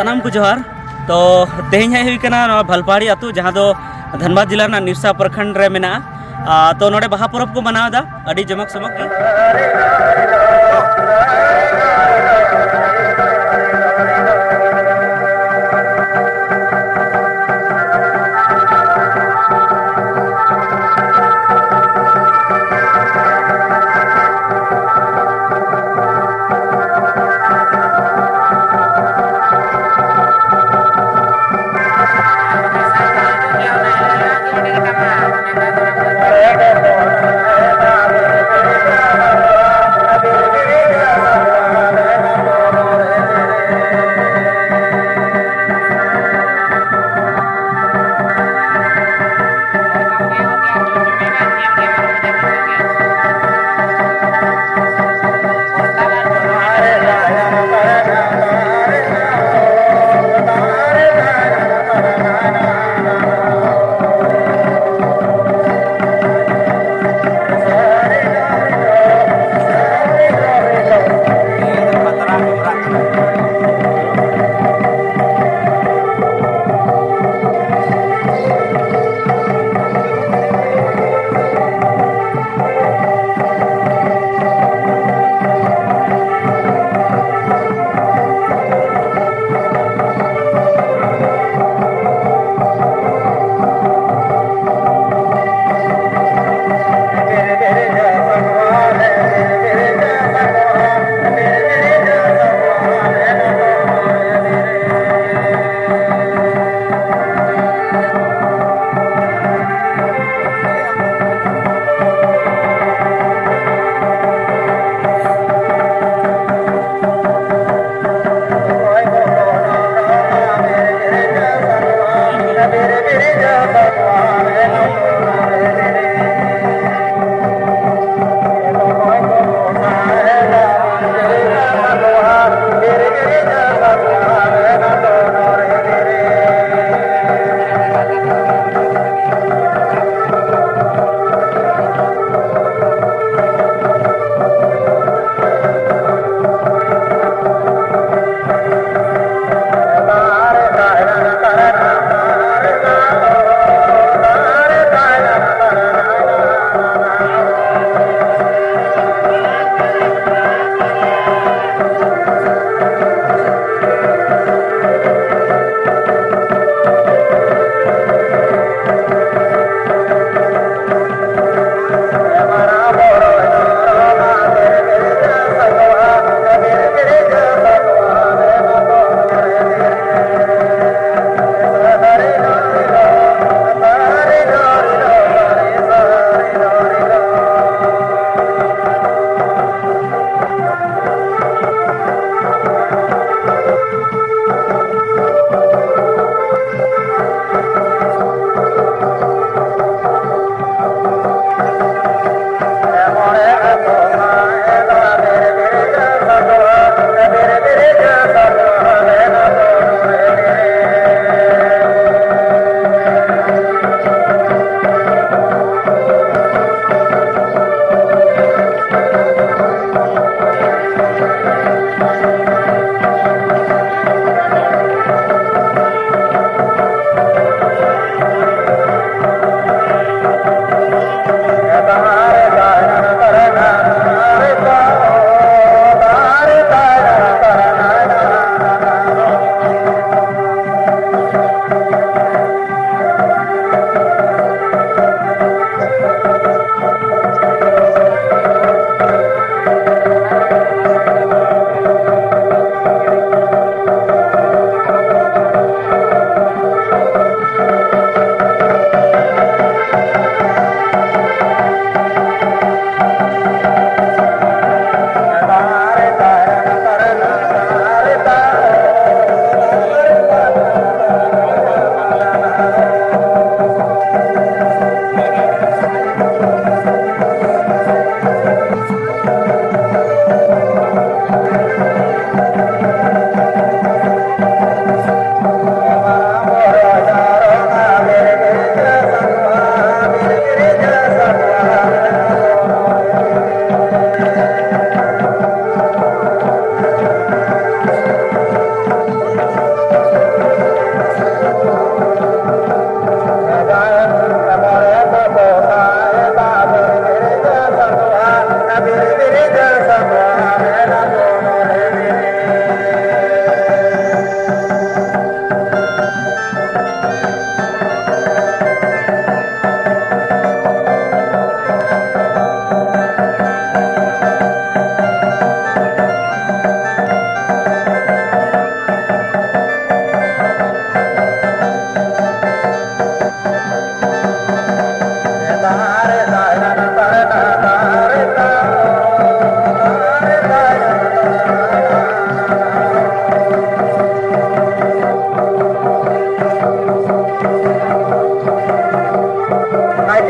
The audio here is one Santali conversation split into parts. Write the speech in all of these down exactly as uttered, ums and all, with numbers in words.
ᱥᱟᱱᱟᱢ ᱠᱚ ᱡᱚᱦᱟᱨ᱾ ᱛᱚ, ᱛᱮᱦᱮᱧ ᱦᱮᱡ ᱦᱩᱭ ᱠᱟᱱᱟ ᱱᱚᱣᱟ ᱵᱷᱟᱞᱯᱟᱦᱟᱲᱤ ᱟᱹᱛᱩ, ᱡᱟᱦᱟᱸ ᱫᱚ ᱫᱷᱟᱱᱵᱟᱫᱽ ᱡᱮᱞᱟ ᱨᱮᱱᱟᱜ ᱱᱤᱨᱥᱟ ᱯᱨᱚᱠᱷᱚᱸᱰ ᱨᱮ ᱢᱮᱱᱟᱜᱼᱟ᱾ ᱟᱨ ᱛᱚ, ᱱᱚᱰᱮ ᱵᱟᱦᱟ ᱯᱚᱨᱚᱵᱽ ᱠᱚ ᱢᱟᱱᱟᱣ ᱮᱫᱟ ᱟᱹᱰᱤ ᱡᱚᱢᱚᱠ ᱥᱚᱢᱚᱠ ᱜᱮ᱾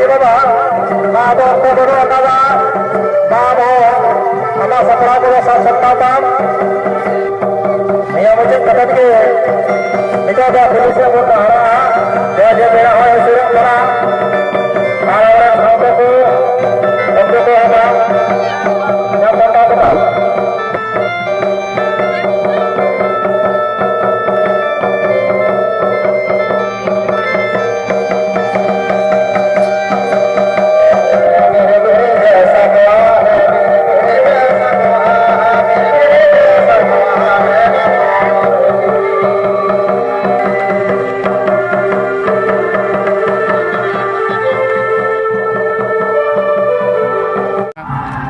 ᱱᱚᱣᱟ ᱫᱚ ᱚᱠᱛᱚ ᱵᱟᱹᱱᱩᱜ ᱟᱠᱟᱫᱟ᱾ ᱱᱚᱣᱟ ᱫᱚ ᱟᱢᱟᱜ ᱥᱟᱯᱲᱟᱣ ᱠᱚᱫᱚ ᱥᱟᱵ ᱥᱟᱯᱲᱟᱣ ᱛᱟᱢ᱾ ᱱᱤᱭᱟᱹ ᱢᱩᱪᱟᱹᱫ ᱠᱟᱛᱮ ᱜᱮ ᱱᱤᱛᱚᱜ ᱫᱚ ᱯᱩᱞᱤᱥ ᱥᱮᱫ ᱵᱚᱱ ᱰᱟᱦᱟᱨᱟᱜᱼᱟ᱾ ᱡᱟᱦᱟᱸ ᱡᱮ ᱵᱮᱲᱟ ᱦᱚᱸᱭ ᱦᱟᱹᱥᱩᱨᱚᱜ ᱠᱟᱱᱟ᱾ ᱟᱨ ᱚᱸᱰᱮ ᱥᱟᱶᱛᱮ ᱠᱚ ᱚᱠᱛᱚ ᱠᱚ ᱮᱢᱟ᱾ ᱧᱟᱢ ᱥᱟᱢᱴᱟᱣ ᱠᱚ ᱛᱟᱢ᱾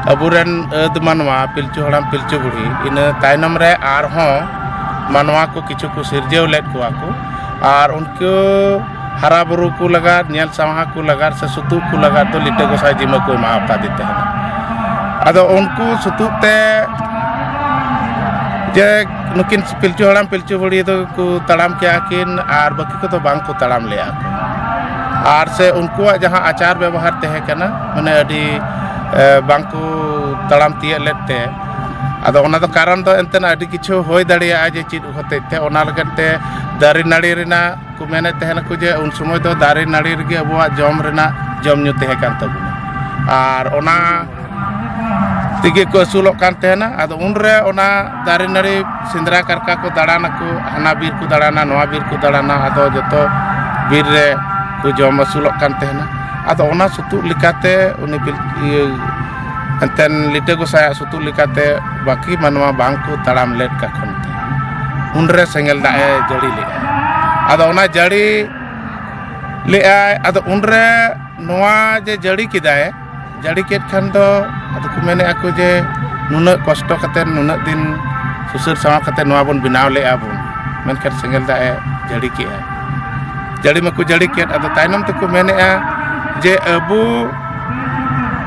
ᱟᱵᱚᱨᱮᱱ ᱟᱹᱫ ᱢᱟᱱᱣᱟ ᱯᱤᱞᱪᱩ ᱦᱟᱲᱟᱢ ᱯᱤᱞᱪᱩ ᱵᱩᱲᱦᱤ, ᱤᱱᱟᱹ ᱛᱟᱭᱱᱚᱢ ᱨᱮ ᱟᱨᱦᱚᱸ ᱢᱟᱱᱣᱟ ᱠᱚ ᱠᱤᱪᱷᱩ ᱠᱚ ᱥᱤᱨᱡᱟᱹᱣ ᱞᱮᱫ ᱠᱚᱣᱟ ᱠᱚ, ᱟᱨ ᱩᱱᱠᱩ ᱦᱟᱨᱟ ᱵᱩᱨᱩ ᱠᱚ ᱞᱟᱜᱟᱫ, ᱧᱮᱞ ᱥᱟᱣᱦᱟ ᱠᱚ ᱞᱟᱜᱟᱫ ᱥᱮ ᱥᱩᱛᱩᱜ ᱠᱚ ᱞᱟᱜᱟᱫ ᱫᱚ ᱞᱤᱴᱟᱹ ᱜᱚᱸᱥᱟᱭ ᱡᱤᱢᱟᱹ ᱠᱚ ᱮᱢᱟ ᱟᱠᱟᱫᱮ ᱛᱟᱦᱮᱱᱟ᱾ ᱟᱫᱚ ᱩᱱᱠᱩ ᱥᱩᱛᱩᱜ ᱛᱮ ᱡᱮ ᱱᱩᱠᱤᱱ ᱯᱤᱞᱪᱩ ᱦᱟᱲᱟᱢ ᱯᱤᱞᱪᱩ ᱵᱩᱲᱦᱤ ᱫᱚ ᱠᱚ ᱛᱟᱲᱟᱢ ᱠᱮᱜᱼᱟ ᱠᱤᱱ ᱟᱨ ᱵᱟᱹᱠᱤ ᱠᱚᱫᱚ ᱵᱟᱝ ᱠᱚ ᱛᱟᱲᱟᱢ ᱞᱮᱜᱼᱟ ᱠᱚ᱾ ᱟᱨ ᱥᱮ ᱩᱱᱠᱩᱣᱟᱜ ᱡᱟᱦᱟᱸ ᱟᱪᱟᱨ ᱵᱮᱵᱚᱦᱟᱨ ᱛᱟᱦᱮᱸ ᱠᱟᱱᱟ, ᱢᱟᱱᱮ ᱟᱹᱰᱤ, ᱮ, ᱵᱟᱝ ᱠᱚ ᱛᱟᱲᱟᱢ ᱛᱤᱭᱟᱹᱜ ᱞᱮᱫ ᱛᱮ, ᱟᱫᱚ ᱚᱱᱟ ᱫᱚ ᱠᱟᱨᱚᱱ ᱫᱚ ᱮᱱᱛᱮᱫ ᱟᱹᱰᱤ ᱠᱤᱪᱷᱩ ᱦᱩᱭ ᱫᱟᱲᱮᱭᱟᱜᱼᱟ ᱡᱮ ᱪᱮᱫ ᱦᱚᱛᱮᱡ ᱛᱮ, ᱚᱱᱟ ᱞᱟᱹᱜᱤᱫ ᱛᱮ ᱫᱟᱨᱮ ᱱᱟᱹᱲᱤ ᱨᱮᱱᱟᱜ ᱠᱚ ᱢᱮᱱᱮᱫ ᱛᱟᱦᱮᱱᱟᱠᱚ ᱡᱮ ᱩᱱ ᱥᱚᱢᱚᱭ ᱫᱚ ᱫᱟᱨᱮ ᱱᱟᱹᱲᱤ ᱨᱮᱜᱮ ᱟᱵᱚᱣᱟᱜ ᱡᱚᱢ ᱨᱮᱱᱟᱜ ᱡᱚᱢ ᱧᱩ ᱛᱟᱦᱮᱸ ᱠᱟᱱ ᱛᱟᱵᱚᱱᱟ᱾ ᱟᱨ ᱚᱱᱟ ᱛᱮᱜᱮ ᱠᱚ ᱟᱹᱥᱩᱞᱚᱜ ᱠᱟᱱ ᱛᱟᱦᱮᱱᱟ᱾ ᱟᱫᱚ ᱩᱱᱨᱮ ᱚᱱᱟ ᱫᱟᱨᱮ ᱱᱟᱹᱲᱤ ᱥᱮᱸᱫᱽᱨᱟ ᱠᱟᱨᱠᱟ ᱠᱚ ᱫᱟᱬᱟᱱᱟᱠᱚ, ᱦᱟᱱᱟ ᱵᱤᱨ ᱠᱚ ᱫᱟᱬᱟᱱᱟ, ᱱᱚᱣᱟ ᱵᱤᱨ ᱠᱚ ᱫᱟᱬᱟᱱᱟ, ᱟᱫᱚ ᱡᱚᱛᱚ ᱵᱤᱨ ᱨᱮ ᱠᱚ ᱡᱚᱢ ᱟᱹᱥᱩᱞᱚᱜ ᱠᱟᱱ ᱛᱟᱦᱮᱱᱟ᱾ ᱟᱫᱚ ᱚᱱᱟ ᱥᱩᱛᱩᱜ ᱞᱮᱠᱟᱛᱮ ᱩᱱᱤ ᱯᱤᱞ-, ᱤᱭᱟᱹ, ᱮᱱᱛᱮᱱ ᱞᱤᱴᱟᱹ ᱜᱚᱸᱥᱟᱭᱟᱜ ᱥᱩᱛᱩᱜ ᱞᱮᱠᱟᱛᱮ ᱵᱟᱹᱠᱤ ᱢᱟᱱᱣᱟ ᱵᱟᱝ ᱠᱚ ᱛᱟᱲᱟᱢ ᱞᱮᱫ ᱠᱟᱠᱷᱚᱱ ᱛᱮ ᱩᱱᱨᱮ ᱥᱮᱸᱜᱮᱞ ᱫᱟᱜ ᱮ ᱡᱟᱹᱲᱤ ᱞᱮᱫᱼᱟ᱾ ᱟᱫᱚ ᱚᱱᱟ ᱡᱟᱹᱲᱤ ᱞᱮᱫᱼᱟᱭ, ᱟᱫᱚ ᱩᱱᱨᱮ ᱱᱚᱣᱟ ᱡᱮ ᱡᱟᱹᱲᱤ ᱠᱮᱫᱟᱭ, ᱡᱟᱹᱲᱤ ᱠᱮᱫ ᱠᱷᱟᱱ ᱫᱚ ᱟᱫᱚ ᱠᱚ ᱢᱮᱱᱮᱫᱼᱟ ᱠᱚ ᱡᱮ ᱱᱩᱱᱟᱹᱜ ᱠᱚᱥᱴᱚ ᱠᱟᱛᱮᱫ, ᱱᱩᱱᱟᱹᱜ ᱫᱤᱱ ᱥᱩᱥᱟᱹᱨ ᱥᱟᱶ ᱠᱟᱛᱮᱫ ᱱᱚᱣᱟ ᱵᱚᱱ ᱵᱮᱱᱟᱣ ᱞᱮᱫᱼᱟ ᱵᱚᱱ, ᱢᱮᱱᱠᱷᱟᱱ ᱥᱮᱸᱜᱮᱞ ᱫᱟᱜ ᱮ ᱡᱟᱹᱲᱤ ᱠᱮᱫᱼᱟ᱾ ᱡᱟᱹᱲᱤ ᱢᱟᱠᱚ ᱡᱟᱹᱲᱤ ᱠᱮᱫ, ᱟᱫᱚ ᱛᱟᱭᱱᱚᱢ ᱛᱮᱠᱚ ᱢᱮᱱᱮᱫᱼᱟ ᱡᱮ ᱟᱵᱚ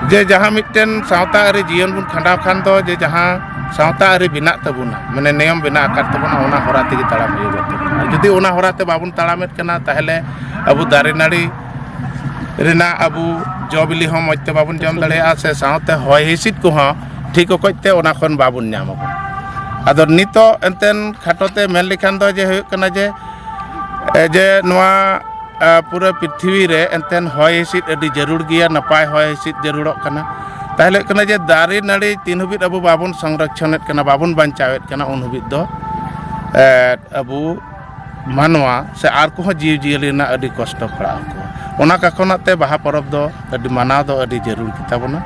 ᱡᱮ ᱡᱟᱦᱟᱸ ᱢᱤᱫᱴᱮᱱ ᱥᱟᱶᱛᱟ ᱟᱹᱨᱤ ᱡᱤᱭᱚᱱ ᱵᱚᱱ ᱠᱷᱟᱸᱰᱟᱣ ᱠᱷᱟᱱ ᱫᱚ, ᱡᱮ ᱡᱟᱦᱟᱸ ᱥᱟᱶᱛᱟ ᱟᱹᱨᱤ ᱵᱮᱱᱟᱜ ᱛᱟᱵᱚᱱᱟ, ᱢᱟᱱᱮ ᱱᱤᱭᱚᱢ ᱵᱮᱱᱟᱜ ᱟᱠᱟᱫ ᱛᱟᱵᱚᱱᱟ, ᱚᱱᱟ ᱦᱚᱨᱟ ᱛᱮᱜᱮ ᱛᱟᱲᱟᱢ ᱦᱩᱭᱩᱜᱚᱜ ᱛᱟᱵᱚᱱᱟ᱾ ᱡᱩᱫᱤ ᱚᱱᱟ ᱦᱚᱨᱟ ᱛᱮ ᱵᱟᱵᱚᱱ ᱛᱟᱲᱟᱢᱮᱫ ᱠᱟᱱᱟ, ᱛᱟᱦᱚᱞᱮ ᱟᱵᱚ ᱫᱟᱨᱮ ᱱᱟᱹᱲᱤ ᱨᱮᱱᱟᱜ ᱟᱵᱚ ᱡᱚ ᱵᱤᱞᱤ ᱦᱚᱸ ᱢᱚᱡᱽ ᱛᱮ ᱵᱟᱵᱚᱱ ᱡᱚᱢ ᱫᱟᱲᱮᱭᱟᱜᱼᱟ, ᱥᱮ ᱥᱟᱶᱛᱮ ᱦᱚᱭ ᱦᱤᱸᱥᱤᱫ ᱠᱚᱦᱚᱸ ᱴᱷᱤᱠ ᱚᱠᱚᱡ ᱛᱮ ᱚᱱᱟ ᱠᱷᱚᱱ ᱵᱟᱵᱚᱱ ᱧᱟᱢ ᱟᱵᱚᱱ᱾ ᱟᱫᱚ ᱱᱤᱛᱚᱜ ᱮᱱᱛᱮᱱ ᱠᱷᱟᱴᱚ ᱛᱮ ᱢᱮᱱ ᱞᱮᱠᱷᱟᱱ ᱫᱚ ᱡᱮ ᱦᱩᱭᱩᱜ ᱠᱟᱱᱟ ᱡᱮ, ᱮ, ᱡᱮ ᱱᱚᱣᱟ, ᱮ, ᱯᱩᱨᱟᱹ ᱯᱨᱤᱛᱷᱤᱵᱤ ᱨᱮ ᱮᱱᱛᱮᱱ ᱦᱚᱭ ᱦᱤᱸᱥᱤᱫ ᱟᱹᱰᱤ ᱡᱟᱹᱨᱩᱲ ᱜᱮᱭᱟ, ᱱᱟᱯᱟᱭ ᱦᱚᱭ ᱦᱤᱸᱥᱤᱫ ᱡᱟᱹᱨᱩᱲᱚᱜ ᱠᱟᱱᱟ᱾ ᱛᱟᱦᱞᱮ ᱦᱩᱭᱩᱜ ᱠᱟᱱᱟ ᱡᱮ ᱫᱟᱨᱮ ᱱᱟᱹᱲᱤ ᱛᱤᱱ ᱦᱟᱹᱵᱤᱡ ᱟᱵᱚ ᱵᱟᱵᱚᱱ ᱥᱚᱝᱨᱚᱠᱷᱚᱱᱮᱫ ᱠᱟᱱᱟ, ᱵᱟᱵᱚᱱ ᱵᱟᱧᱪᱟᱣᱮᱫ ᱠᱟᱱᱟ, ᱩᱱ ᱦᱟᱹᱵᱤᱡ ᱫᱚ, ᱮ, ᱟᱵᱚ ᱢᱟᱱᱣᱟ ᱥᱮ ᱟᱨ ᱠᱚᱦᱚᱸ ᱡᱤᱣᱤ ᱡᱤᱭᱟᱹᱞᱤ ᱨᱮᱱᱟᱜ ᱟᱹᱰᱤ ᱠᱚᱥᱴᱚ ᱯᱟᱲᱟᱜ ᱟᱠᱚ᱾ ᱚᱱᱟ ᱠᱟᱠᱷᱚᱱᱟᱜ ᱛᱮ ᱵᱟᱦᱟ ᱯᱚᱨᱚᱵᱽ ᱫᱚ ᱟᱹᱰᱤ ᱢᱟᱱᱟᱣ ᱫᱚ ᱟᱹᱰᱤ ᱡᱟᱹᱨᱩᱲ ᱜᱮᱛᱟ ᱵᱚᱱᱟ᱾